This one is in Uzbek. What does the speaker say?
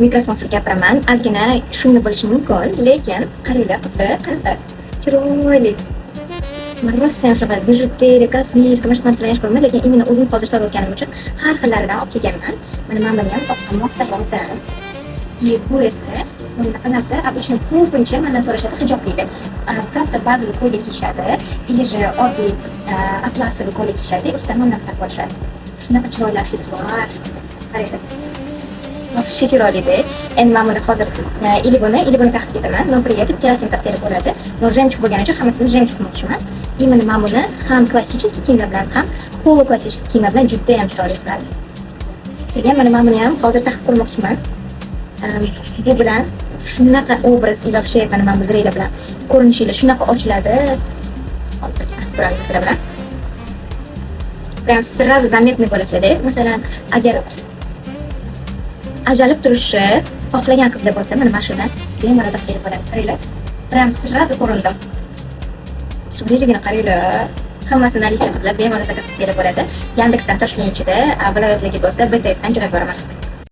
Mikrofonsiz gapiraman, ozgina шумный bo'lishi mumkin, lekin qaranglar, qizlar, qanaqa chiroyli. Man rosayam shunaqa bijuteriya, kosmetika, mana shunaqa narsalarni yaxshi ko'raman, lekin именно o'zim hozir sotayotganim uchun har xillaridan olib kelganman. Mana buni ham moslab. И bu esa bunaqa narsa. Обычно ko'pincha mandan so'rashadi, hijobliydi. Просто базовый ko'ylak kiyishadi или же oddiy атласовый ko'ylak kiyishadi, ustidan mana bunaqa taqib olishadi. Shunaqa chiroyli aksessuar. Qaranglar. Вообще chiroylida. Endi man buni hozir или buni taqib ketaman, но при этом ikkalasini taqsanglar bo'ladi. Но жемчуг bo'lgani uchun hammasini жемчуг qilmoqchiman. Именно man buni ham klassический kiyimlar bilan, ham полуклассический kiyimlar bilan juda ham chiroyli turadi. Keyin mana man buni ham hozir taqib ko'rmoqchiman. Bu bilan shunaqa obraz и вообще mana bu ziranglar bilan ko'rinishinglar shunaqa ochiladi. Hozir taqib ko'ramiz sizlar bilan. Прям сразу заметный bo'lasizlar. Masalan, agar ajralib turishi xohlagan qizlar bo'lsa, mana shundan bemalol taqsanglar bo'ladi. Qaranglar. Прям сразу ko'rindim. Chiroyliligini qaranglar. Hammasi наличие, qizlar, bemalol заказ qilsanglar bo'ladi. Yandexdan Toshkent ichida, viloyatlarga bo'lsa BTSdan jo'natib yuboraman.